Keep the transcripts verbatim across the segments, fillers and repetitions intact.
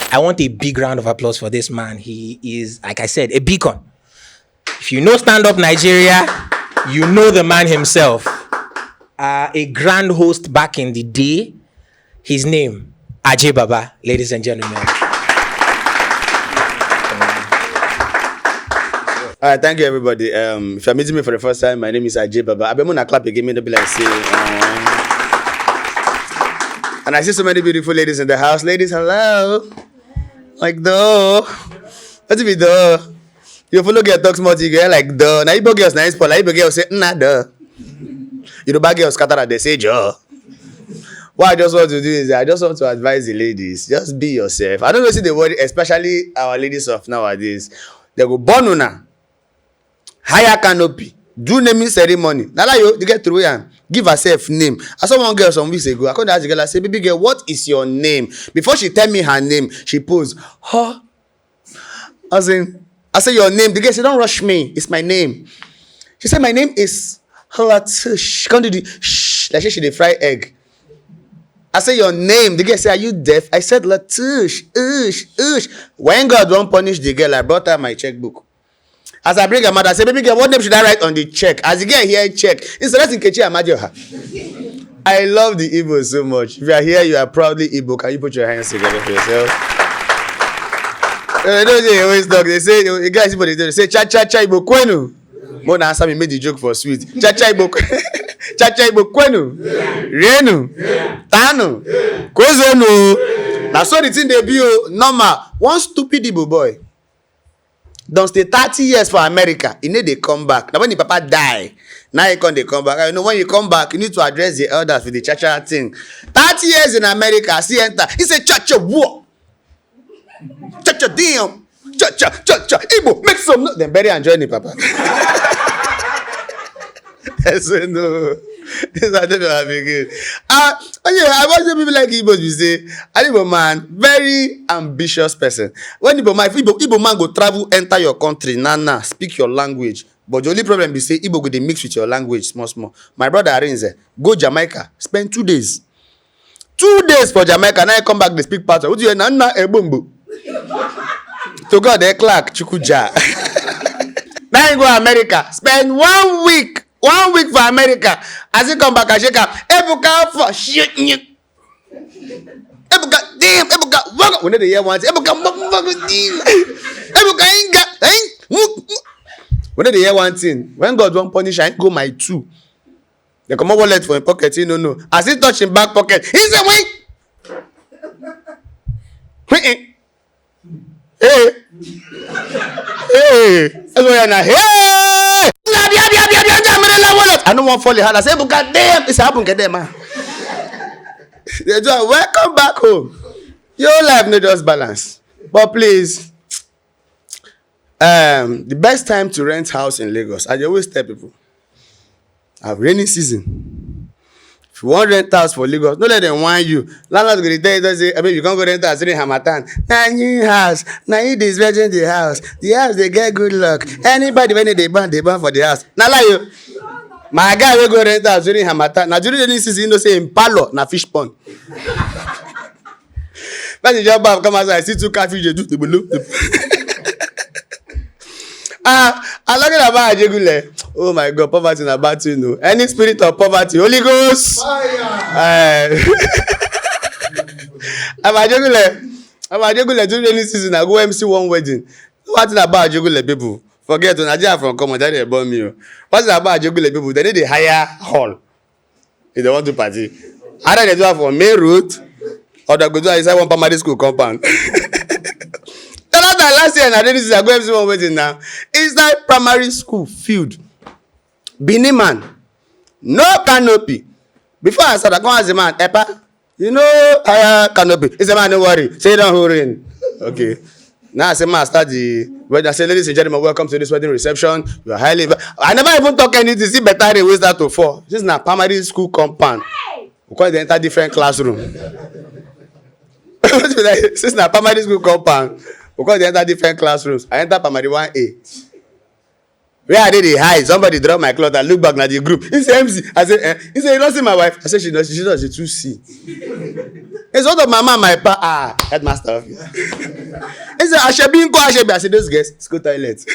I want a big round of applause for this man. He is, like I said, a beacon. If you know Stand Up Nigeria, you know the man himself. Uh, a grand host back in the day. His name, Ajay Baba, ladies and gentlemen. All right, thank you, everybody. Um, if you're meeting me for the first time, my name is Ajay Baba. Abemuna clap again, me don't be like say. Um, and I see so many beautiful ladies in the house. Ladies, hello. Like, duh. What if you do? You follow girl talk small, you get like, duh. Now you girls nice, but like, you girls say, nah, duh. You know, bad girls scatter and they say, Joe. What I just want to do is, I just want to advise the ladies, just be yourself. I don't know, see the word, especially our ladies of nowadays. They go born una, hire canopy, do naming ceremony. Now that you, you get through and give herself name. I saw one girl some weeks ago. I couldn't ask the girl, I said, "Baby girl, what is your name?" Before she tell me her name, she posed, huh? As in, I say, "Your name." The girl said, "Don't rush me. It's my name." She said, "My name is Halatush." She can't do the shh, like she, she dey fry egg. I say, "Your name." The girl said, "Are you deaf?" I said, "Latush, ush, ush." When God won't punish the girl, I brought out my checkbook. As I bring her mother, I say, "Baby girl, what name should I write on the check?" As the girl here check, it's Nkechi Amadioha. I love the Igbo so much. If you are here, you are proudly Igbo. Can you put your hands together for yourself? Uh, those they always talk. They say, the guys, people they say, "Cha cha cha Igbo kwenu." Mona answer me, made the joke for sweet. "Cha cha Igbo, cha cha Igbo kwenu, rienu, tanu, kwezenu." Now so the thing they be, oh, normal. One stupid Igbo boy don stay thirty years for America. He need dey come back. Now when the papa die, now he come dey come back. I know when you come back, you need to address the elders with the cha cha thing. Thirty years in America, see enter. He say, "Cha cha, what? Cha cha, damn. Cha cha, cha cha. Igbo, make some no-" Then bury and join the papa. I say, "No." This I don't know how I begin. Ah, oh yeah, I want people like Igbo, you say, an Igbo man, very ambitious person. When Igbo man, if Igbo, Igbo man go travel, enter your country, nah, nah, speak your language. But the only problem be say Igbo go dey mix with your language small, small. My brother Arinze, go Jamaica, spend two days. Two days for Jamaica, now you come back, they speak part of. What you hear? "Na, na, ebumbu." To God, they clack, chukuja. Now you go America, spend one week, one week for America. As he come back, I shake up. "Ebuka for shit." Ebuka, damn, Ebuka, waka. When they hear one thing, "Ebuka, motherfucker, damn. Ebuka, inga, eh? Mu-, mu-." When they hear one thing, when God won't punish, I go my two. They come up wallet for him pocket, you know, no. As he touch him back pocket, he say, "Wait." Wait. Hey. Hey. That's why I'm not, hey. Na bia, bia, bia, bia, bia, mele la wallet. I don't want fall hard. I say, "Ebuka, damn." It's happen, get them, man. They do a welcome back home. Your life no just balance. But please, um, the best time to rent house in Lagos, I dey always tell people, have rainy season. If you want rent house for Lagos, no let them whine you. Landlord go dey tell you, say, "I mean, you can't go rent house during Hamatan." "Na new house. Na you dey virgin the house. The house they get good luck. Anybody when they ban, they ban for the house." Na lie you. My guy will go rent house during Hamatan. Now during rainy season, you know, say in parlor, na fish pond. When you jump up, come outside, see two catfish, they do the below. Ah, I'm talking about Ajegule. Oh my God, poverty na bad thing, no. Any spirit of poverty, Holy Ghost. Fire. Eh. I'm Ajegule. I'm Ajegule during rainy season. I go M C one wedding. What thing about Ajegule people? Forget when Ajay from come on, they born me, oh. What thing about Ajegule people? They need a higher hall if they want to party. Either they do it for main road or they go do it inside one primary school compound. The last time, last year, na rainy season, I go M C one wedding now. Inside primary school field. Benin man, no canopy. Before I start, I go ask the man, "Epa, you know higher canopy?" He say, "Man, no worry. Say you don't hold rain." Okay. Now I say, "Man, start the wedding." I say, "Ladies and gentlemen, welcome to this wedding reception. You are highly invi-" I never even talk anything. See better rain wey start to fall. This na primary school compound. We come dey enter different classroom. Since na primary school compound, we come dey enter different classrooms. I enter primary one A. Where I dey dey hide, somebody drop my cloth. I look back, na the group. He say, "M C." I say, "Eh?" He say, "You don't see my wife?" I say, "She not, she not, she too see." He said, "What of my mama, my pa?" Ah, headmaster office. He said, "Ashebi nko, Ashebi?" I said, "Those girls, school toilet." He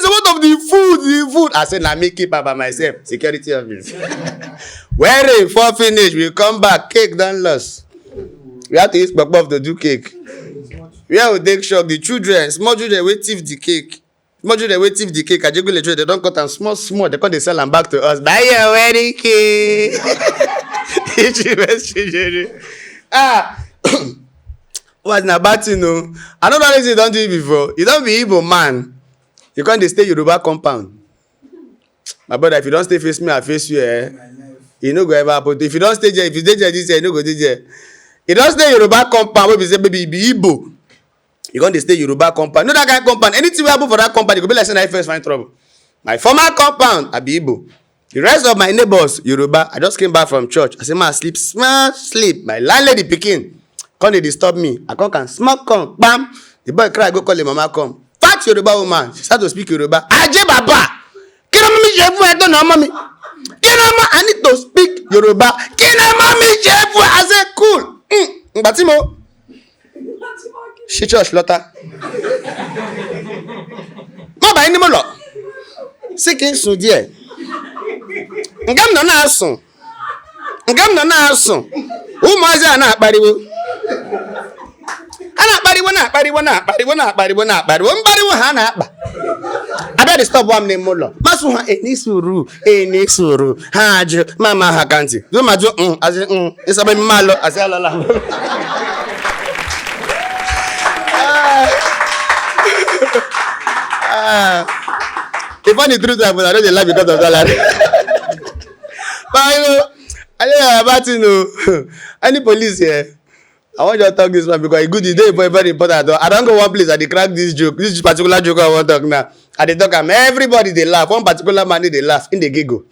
said, "What of the food, the food?" I said, "Na me keep am by myself, security office." When rain fall finish, we come back, cake don lost. We have to use pop to do cake. Where we take shock, the children, small children wey thief the cake. Small children wey thief the cake, Ajegunle children, they don cut am small small, they come dey sell am back to us. "Buy your wedding cake." She was shishiri. Ah, was na bad thing o. Another reason you don do it before. You don be Igbo man. You come dey stay Yoruba compound. My brother, if you don stay face me, I face you, eh? You no go ever happen. If you don stay there, if you dey there this year, you no go dey there. You don stay Yoruba compound, wey be say maybe you be Igbo. You come dey stay Yoruba compound. You know that kind compound. Anything wey happen for that compound, you go be like say na you first find trouble. My former compound, I be Igbo. The rest of my neighbors, Yoruba. I just came back from church. I say, "Ma, sleep, small sleep." My landlady pikin come dey disturb me. I come can small come, bam. The boy cry, go call him mama come. Fat Yoruba woman. She start to speak Yoruba. "Aje baba. Kí ló mú mi ṣe fún ẹ tó nà ọmọ mi? Kí ló mú, I need to speak Yoruba. Kí ló mú mi ṣe fún ẹ?" I say, "Cool." Mm. Ìgbà tí mo ṣí church lọ́tà. Kọ́ bá yín ní mo lọ. Sí kí n sùn díẹ̀. Ǹgá mi nọ náà sùn. Ǹgá mi nọ náà sùn. Ụmụazị a na-akpariwo. A na-akpariwo, na-akpariwo, na-akpariwo, na-akpariwo, na-akpariwo. Mkpariwo ha na-akpa. Abịa disturb wa m n'ime ụlọ. Masụ ha, "Eni suru, eni suru." Ha ajụ, mama ha ka ntị. Jụ ma jụ, "Mm," asị, "Mm." Ịsaba ime alụ, asị, "Alala." Ah. If only true time, but I don't dey laugh because of salary. But you know, I don't know about you know. Any police here? I want you to talk this one because e good. E dey very, very important. I don go one place, I dey crack this joke. This particular joke I wan talk now. I dey talk am. Everybody dey laugh. One particular man dey laugh. He dey giggle.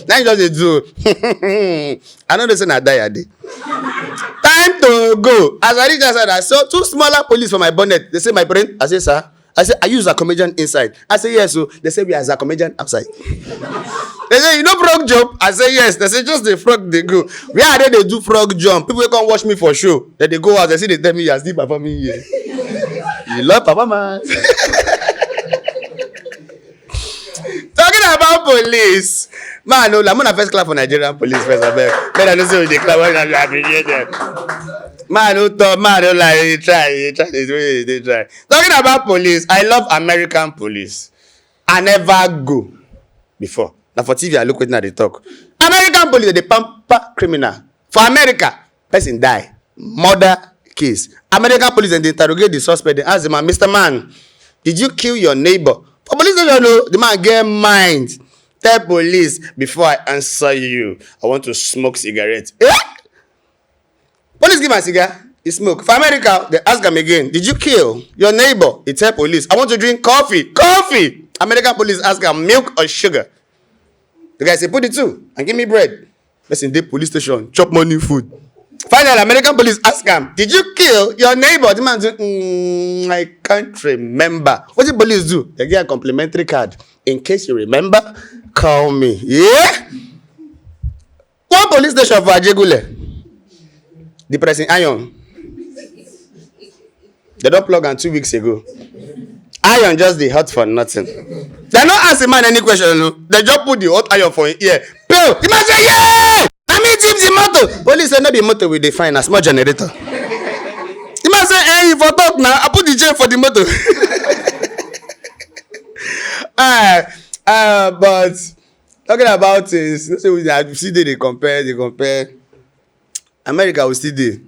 Na him just dey do. I no know say na die I dey. Time to go. As I reach outside, I saw two smaller police for my bonnet. They say, "My friend." I say, "Sir." I say, "Are you Zakomedian inside?" I say, "Yes." So they say, "We are Zakomedian outside." They say, "You know frog jump?" I say, "Yes." They say, "Just the frog dey go." Where I dey, dey do frog jump. People wey come watch me for show, then they go out. They say, they tell me, "You are still performing here." You love performance. Talking about police, man, no, I'm on a first clap for Nigerian police first, abeg. Man, I know say we dey clap when we appreciate them. Man, no talk, man, no lie, they try, they try, they try, they try. Talking about police, I love American police. I never go before. Na for T V I look wetin I dey talk. American police dey pamper criminal. For America, person die, murder case. American police dem dey interrogate the suspect. Dem ask the man, "Mister Man, did you kill your neighbor?" For police station, no, the man get mind. Tell police, "Before I answer you, I want to smoke cigarette." Eh? Police give am cigar, he smoke. For America, they ask am again, "Did you kill your neighbor?" He tell police, "I want to drink coffee." Coffee! American police ask am, "Milk or sugar?" The guy say, "Put the two and give me bread." Person dey police station, chop morning food. Finally, American police ask am, "Did you kill your neighbor?" The man say, "Mm, I can't remember." What the police do? They give am complimentary card. "In case you remember, call me." Yeah? One police station for Ajegunle, the pressing iron. They don plug am two weeks ago. Iron just dey hot for nothing. They no ask the man any question, no. They just put the hot iron for him ear. Pew! The man say, "Yeah! Na me thief the motor." Police say, "No be motor we dey find, na small generator." The man say, "Eh, you for talk now. I put the chain for the motor." Ah, ah, but talking about things, you know, say we dey, we still dey, dey compare, dey compare. America, we still dey.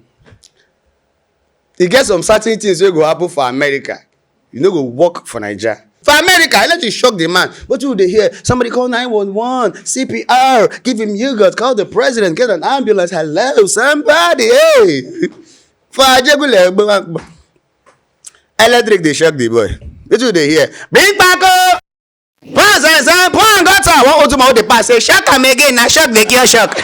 E get some certain things wey go happen for America. You no go work for Naija. For America, I let you shock the man. But you dey hear, somebody call nine one one, C P R, give him yogurt, call the president, get an ambulance. Hello, somebody, hey. For Ajegunle, electric dey shock the boy. Wetin you dey hear? Bring kpako! Pass and say, "Pour am gutter." One old woman wey dey pass say, "Shock am again, na shock dey cure shock."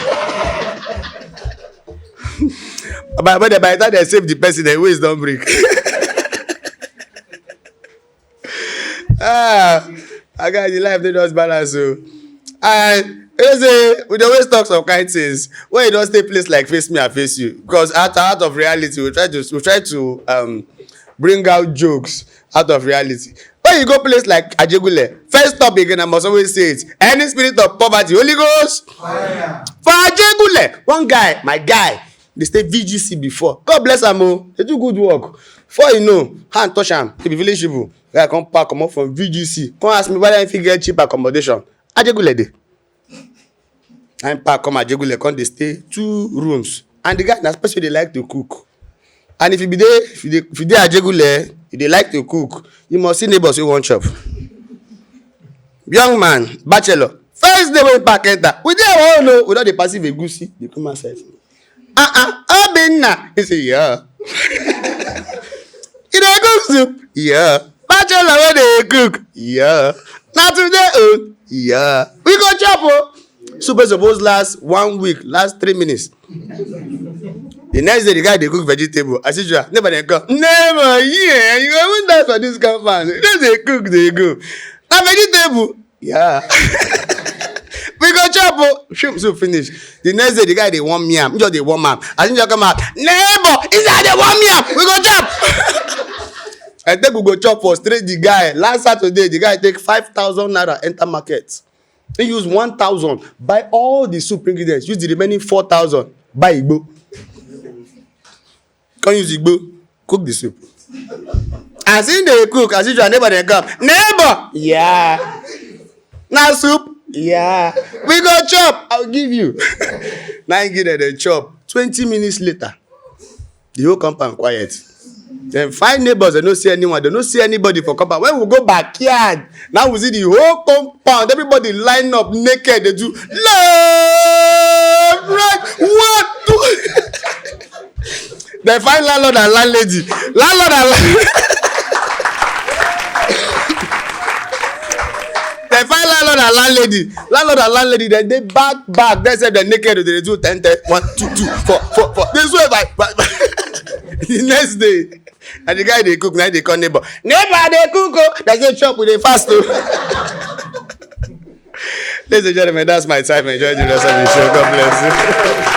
By, by the, by the time they save the person, the waist don break. Ah, I got the life, they just balance. So, I You know say we dey always talk some kind things. When you don stay place like Face Me, I Face You, because out, out of reality, we try to, we try to um, bring out jokes out of reality. When you go place like Ajegule, first stop again, I must always say it. Any spirit of poverty, Holy Ghost. Fire. For Ajegule, one guy, my guy, dey stay V G C before. God bless am o. Dey do good work. Before you know, hand touch am. He be village people. Guy come pack comot from V G C. Come ask me whether he fit get cheap accommodation. Ajegule dey. I pack come Ajegule, come dey stay two rooms. And the guy na person dey like to cook. And if you be dey, if you dey, if you dey Ajegule, you dey like to cook, you must see neighbors wey wan chop. Young man, bachelor, first day wey pack enter, we dey our own o, we don dey perceive egusi dey come outside. Ah ah, Obinna, he say, "Yeah." "You dey cook soup?" "Yeah." "Bachelor wey dey cook?" "Yeah." "Na today o?" "Yeah." "We go chop o." Soup wey suppose last one week, last three minutes. The next day, the guy dey cook vegetable. As usual, neighbor dey come. "Neighbor, yeah, you go even die for this compound. You just dey cook, dey go. Na vegetable?" "Yeah." "We go chop o." Shoot, soup finish. The next day, the guy dey warm yam. He just dey warm am. As he just come out, "Neighbor, inside dey warm yam. We go chop." I take we go chop for straight the guy. Last Saturday, the guy take five thousand naira enter market. He use one thousand buy all the soup ingredients. Use the remaining four thousand buy igbo. Come use igbo cook the soup. As he dey cook, as usual, neighbor dey come. "Neighbor, yeah. Na soup? Yeah. We go chop. I'll give you." Na him give dem, dem chop. Twenty minutes later, the whole compound quiet. Dem find neighbors, dem no see anyone, dem no see anybody for compound. When we go backyard, now we see the whole compound, everybody line up naked, dey do left, right, one, two. Dem find landlord and landlady. Landlord and la- Dem find landlord and landlady. Landlord and landlady, dem dey back, back. Dem sef dem naked, dey do ten, ten, one, two, two, four, four, four. Dey swear by, by, by. The next day, and the guy dey cook, na him dey call neighbor. "Neighbor, I dey cook o." Dem say, "Chop, we dey fast o." Ladies and gentlemen, that's my time. Enjoy the rest of the show. God bless you.